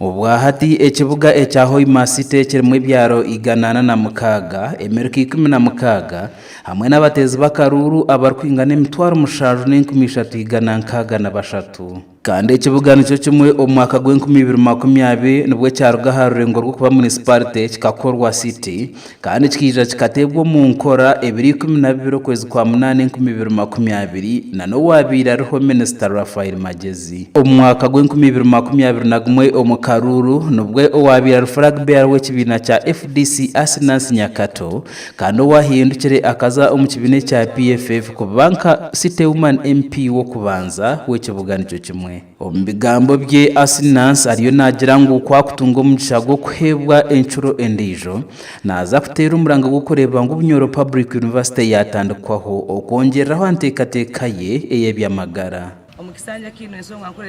Obwahati ekibuga ekya Hoima City kirimu ebyaro 406, emiruka 16 hamwe n'abateezi b'akaruuru abarikwingana 73,363. Kandi ekibuga nikyo kimwe omu mwaka gw'e2020 nibwo kyaruga aha rurengo rw'okuba munisiparite kikakorwa city kandi kikaija kikateebwa omu nkora ebiro 12 okwezi kwa munaana 2020 na n'owaabaire ariho Minisita Raphael Magyezi. Omu mwaka gw'e2021 omu karuuru nibwo owaabaire ari flag bearer w'ekibiina kya FDC Asinansi Nyakato kandi owahindukire akaza omu kibiina ekya PFF kuba nka City Woman MP w'okubanza w'ekibuga nikyo kimwe. Omu bigambo bye, Asinansi ariyo naagira ngu ku akutunga omugisha gw'okuheebwa encuro endiijo, naaza kuteera omuranga gw'okureeba ngu Bunyoro Public University yaatandikwaho okwongyereraho aha nteekateeka ye ey'eby'amagara. Omu kisanja kinu ensonga nkuru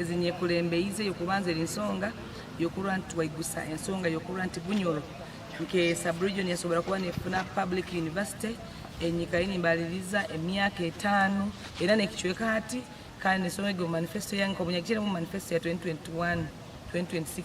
ezinyekulembeize, ey'okubanza eri nsonga y'okurora nti twaigusa ensonga y'okurora nti Bunyoro nke sub-region yasobora kuba nefuna public university. Enyikara nimbaliriza emyaka 5 era nekicweka hati, kandi ensonga egi omu manifesto yange nk'obunyagikire mu manifesto ya 2021 2026.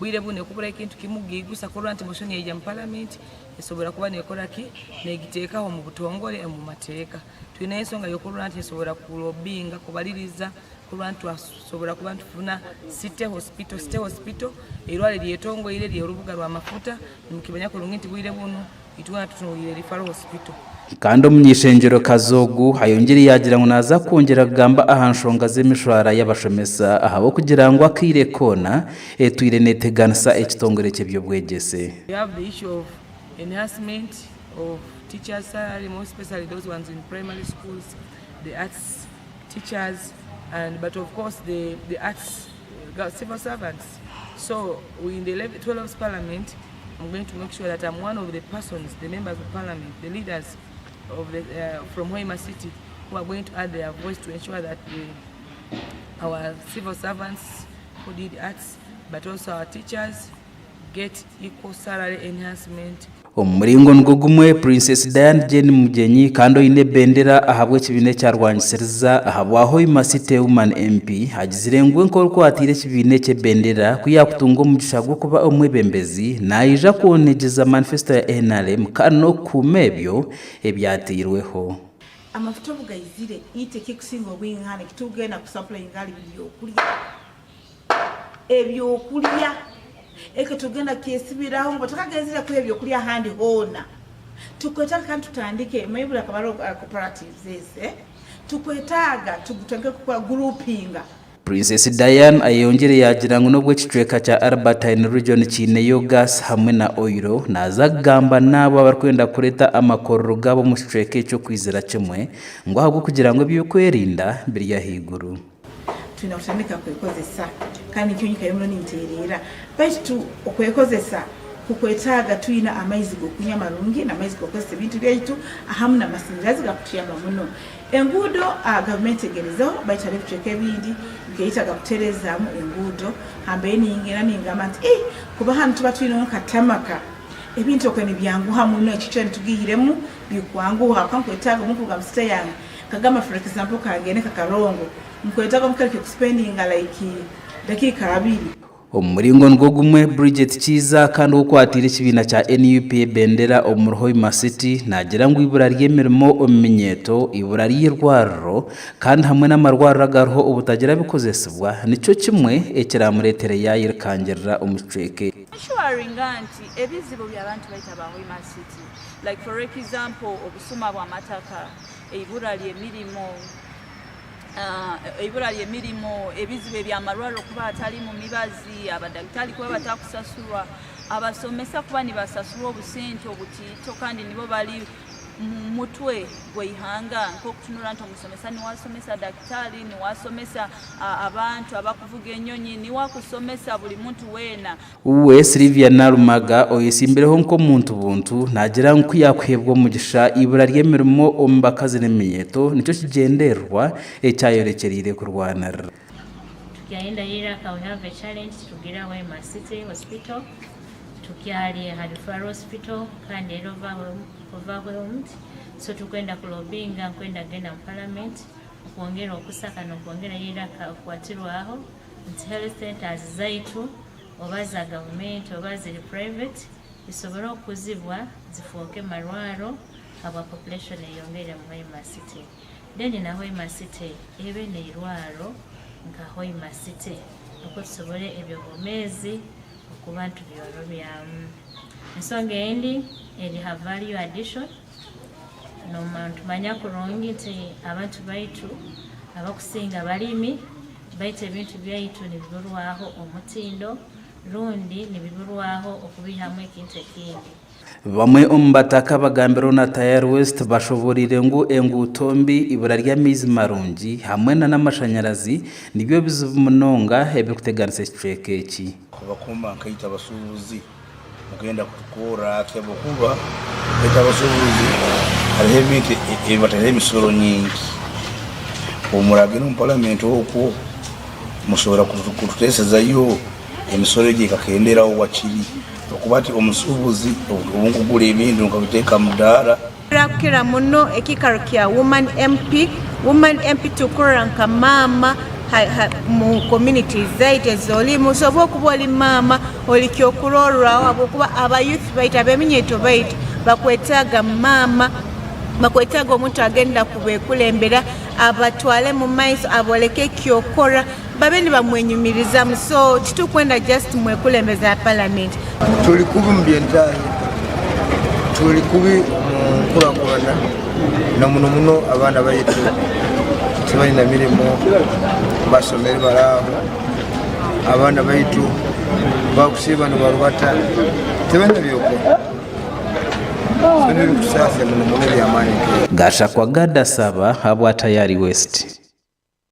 Bwire bunu ekubura ekintu kimu giigusa kurora nti motion yaija mu parliament esobora kuba nekora ki, negiteekaho omu butongore omu mateeka. Twine ensonga y'okurora nti esobora kulobinga, kubaliriza kurora nti twasobora kuba nitufuna city hospital. City hospital eirwaro eryetongoire ery'orubuga rwa mafuta. Nimukimanya kurungi nti bwire bunu itwena tutunuliire referral hospital. Kandi omuny'ishengyero-kazi ogu ayongyire yaagira ngu naaza kwongyera kugamba aha nshonga z'emishwara y'abashomesa ahabw'okugira ngu akaire koona etwire neeteganisa ekitongore ky'eby'obwegyese. We have the issue of enhancement of teachers' salary, more especially those ones in primary schools, the arts teachers, and but of course the arts civil servants. So we in the 11, 12th parliament, I'm going to make sure that I'm one of the persons, the members of parliament, the leaders from Hoima City, who are going to add their voice to ensure that our civil servants who did arts, but also our teachers, get equal salary enhancement. Omu muringo nigwo gumwe, Princess Diane Jane Mugyenyi kandi oine ebendera ahabw'ekibiina ekyarwangisiriza ahabwa Hoima City Woman MP agizire ngu nk'orikwatiire ekibiina eky'ebendera ku yaakutunga omugisha gw'okuba omwebembezi naija kwonegyeza manifesto ya NRM kandi n'okukuuma ebyo ebyateirweho. Amafuta obugaizire ite ekikusinga obwingana ekitugenda kusupplyinga ali byokulya, ebyokulya ekyo tugenda kyesibiraho ngu batakagenzire kuha ebyokulya ahandi hoona. Tukwetaaga kandi tutandike maybe akaba cooperatives ezi, eh? Tukwetaaga tutandike kukora groupinga. Princess Diane ayeyongyire yaagira ngu n'obu ekicweka kya Albertine Region kiineyo gas hamwe na oil, naaza kugamba n'abo abarikwenda kureeta amakorero gaabo omu kicweka ekyo kwizira kimwe ngu ahabw'okugira ngu eby'okwerinda biri ahaiguru. Twina kutandika kwekozesa, kandi nikyo nyikaire muno ninteerera, baitu okwekozesa kukwetaaga twina amaizi g'okunywa amarungi n'amaizi g'okukozesa ebintu byaitu ahamu n'amasanyarazi gakutuyamba muno. Enguudo gavumenti egerezeho, baitu hariho ebicweka ebindi bikeyetaaga kutereezaamu enguudo. Hambeire ningenda ningamba nti, "Ii, kuba hanu tuba twineho nka tamaka, ebintu okwe nibyanguha muno, ekicweka nitugihiremu bikwanguha." Kuba nkwetaaga omu kuruga mu city yange kagamba, for example, kangende nka Karongo, nkwetaaga omu kare kuspendinga like dakiika 20. Omu muringo nigwo gumwe, Bridget Kiiza kandi ow'okwatiire ekibiina kya NUP ebendera omuri Hoima City naagira ngu eibura ry'emirimo omu minyeeto, eibura ry'eirwariro kandi hamwe n'amarwariro agariho obutagira bikozesibwa nikyo kimwe ekiramureetere yaayerukangirira omu kicweka eki. Ensuringa nti ebizibu by'abantu baitu aba Hoima City, like for example obusuma bw'amataka, eibura ly'emirimo, ebizibu ebyamarwariro kuba hatali mu mibazi, abadakitari kuba batakusasurwa, abasomesa kuba nibasasurwa obusente obutiito kandi nibo bali mu mutwe gw'eihanga, nk'okutunura nti omusomesa niwasomesa dakitari, niwasomesa abantu abakuvuga enyonyi, niwakusomesa buli muntu weena. We Sylvia Narumaga oyesimbireho nk'omuntu buntu naagira ngu ku yakuheebwa omugisha, ibura ry'emirimo omu bakazi n'eminyeeto nikyo kigyendererwa ekyayorekyereire kurwanirira. Tukyayenda Iraka, we have a challenge tugira Hoima City Hospital, tukyali ha referral hospital kandi era overwhelmed, so tukwenda kulobinga, nkwenda genda mu parliament okwongera okusaka n'okwongera Iraka okukwatirwaho. nti health centers zaitu oba za gavumenti oba ziri private zisobole okuzibwa zifooke marwaro habwa population eyongere mu Hoima City. Then na Hoima City ebe neirwaro nka Hoima City nukwo tusobole ebyobwomeezi okuba ntubyorobyamu. Ensonga endi eri ha value addition. Nitumanya kurungi nti abantu baitu abakusinga balimi, baitu ebintu byaitu nibiburwaho omutindo rundi nibiburwaho okubihamu ekintu ekindi. Bamwe omu bataka abagambirweho na Tayari West bashoboreire ngu enguuto mbi, ibura ry'amaizi marungi hamwe na n'amashanyarazi nibyo bizibu munonga ebirikuteganisa ekicweka eki. Kubakoma nkaitwe abasuubuzi mugenda kutukorra ki habwokuba itwe abasuubuzi haroho ebintu ebi bataireho emisoro nyingi. Obu muragenda omu palamenti okwo musobora kututeesezayo emisoro egi ekakenderaho wakiri habwokuba hati omusuubuzi obu nkugura ebintu nkabiteeka ha mudaara. Turakukira muno ekiikaro kya Woman MP. Woman MP tukurora nka maama mu communities zaitu ezolimu. So obwokuba oli maama oli kyokurorraho habwokuba aba youth baitu abeminyeto baitu bakwetaaga maama, bakwetaaga omuntu agenda kubekulembera abatwale mu maiso aboleke ekyokora babe nibamwenyumirizamu. So titukwenda just mwekulembeza ya parliament. Tuli kubi mu byentaahi, tuli kubi mu nkurakurana, na muno muno abaana baitu tibalina mirimo, basomere bali aho, abaana baitu bakusiiba nibarubata, tibalina byokukora. So nibikusaasya muno muno eby'amaani nk'ebyo. Gashakwa Gad Asaba habwa Tayari West.